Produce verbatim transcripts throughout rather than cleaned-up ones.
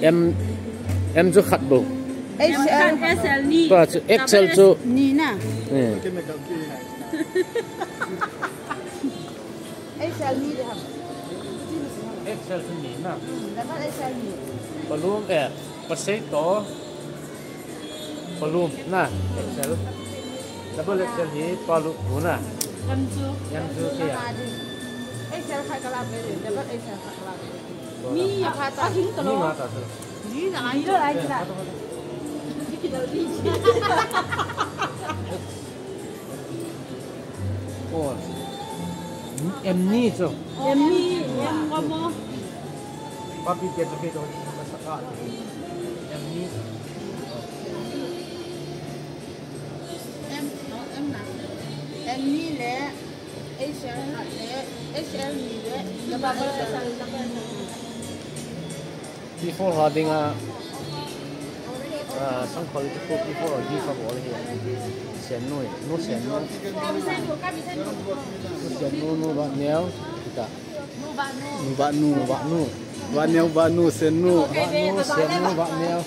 M, M chu khat bou. X L. Khat S L ni. Tua chu X L chu. Ni na. Eh. X L ni de ham. X L chu ni na. Hmm, double X L ni. Balloon, eh, pasei to. Volume na, X L. Double X L hi volume na. Em chu. Em chu kei a. X L khat kala pe, double X L khat kala pe. Mi a, a hing talo. Mi ma ta talo. Ni na ai. Ni na ai na. Oh. M ni chu. M ni, M ko mo. Papi ke chu ke to. M ni. M, M na. M ni le, H L le, H L ni le, double L. P four ha dinga, ah, sangkhol chu P four ha dinga bol hi. Sen nu, nu sen nu. Nu sen nu, nu ba neo, kita. Nu ba nu, ba nu. Ba neo, ba nu, sen nu. Ba nu, sen nu, ba neo.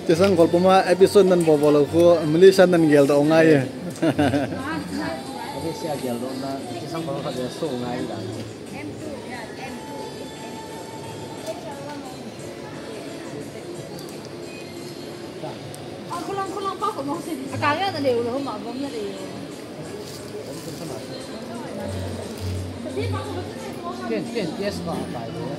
Tisang kolpuma episode nan bobo lo ko Malaysia nan gel do ngai. Malaysia gel do na tisang kolpuma so ngai da. Ken, ken, yes, ba, ba, ba.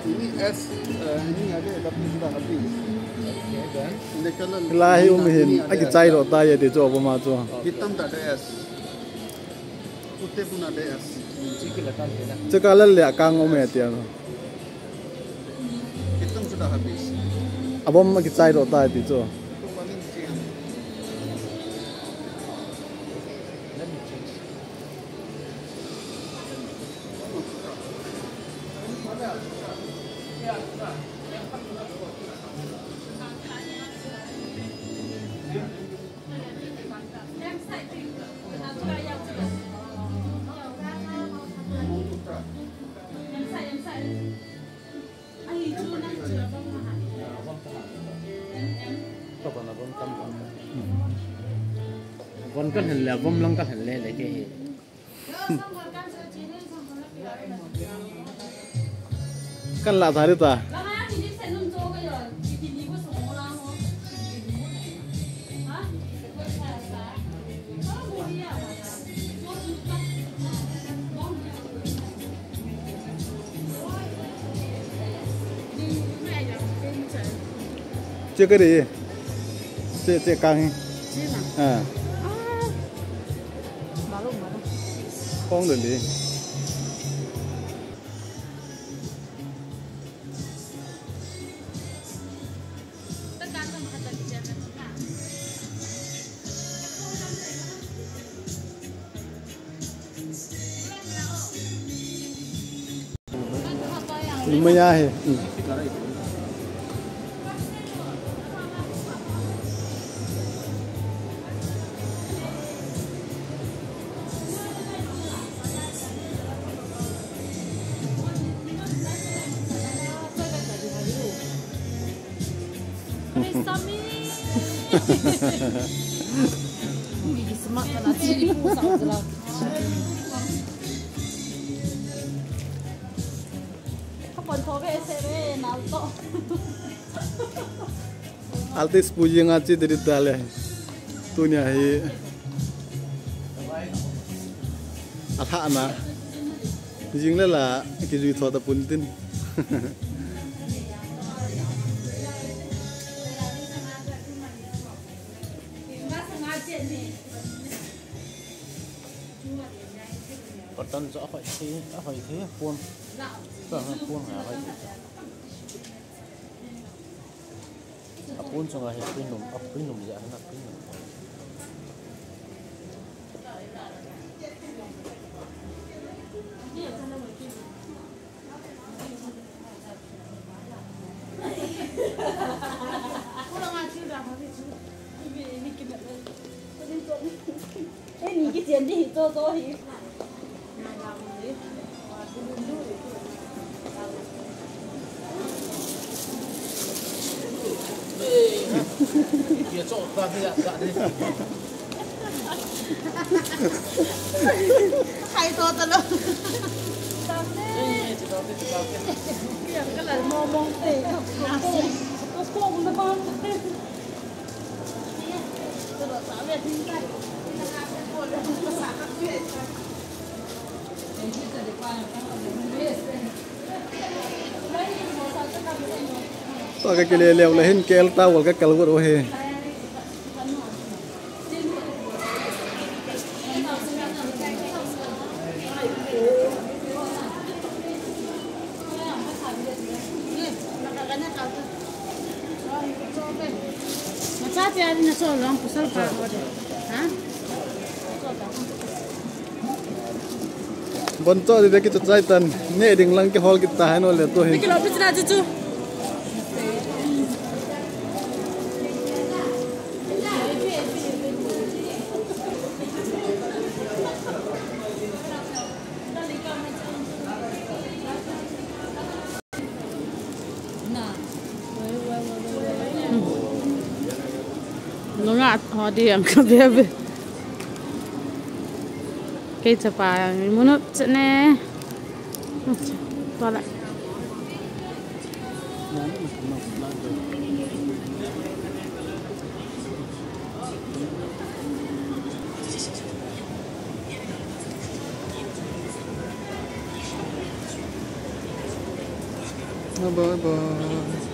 Ini S, eh, ini ada, tapi sudah habis. Ini kalau lai hi um hin, akichai lo ta ye ti chu boma chu. Hitam tak ada S. Putih pun ada S. Cekah lal le akang um e ti a. Hitam sudah habis. Abom akichai lo ta ti chu. Von kan hen le, vom lang kan hen le, le ke hi. Kan la thari ta. Che kare. Che, che kang hi. Che na. Ha. Ah. Malum, malum. Kong le le. Lumaya he. Hmm. Smart na chi pu sa la. Kapon tho ve se ve, nau to. Artist pu jing a chi diri ta le. Tunia hi. Athana. Jing le la kijui tho ta pun tin. Patan sa akhoi thi, akhoi thi, pun. Sa ha pun ha akhoi thi. Apun chunga hi pui num, apui num ja na pui num. Tua ka kile leu le hin K L Tower ka kal got u hi. Bon cho di deki cho chai tan ne ding lang ke hol kita hai no le to hi. Deki lo pi china chu chu. Nunga ho di ang ka bebe. Kei chapa ang munu chene. Tua la. Bye bye.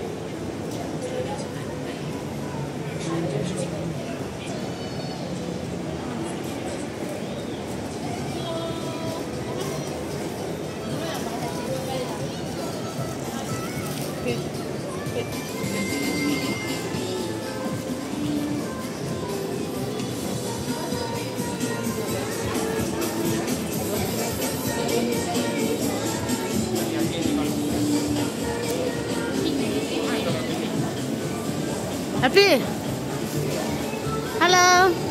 Happy. Hello.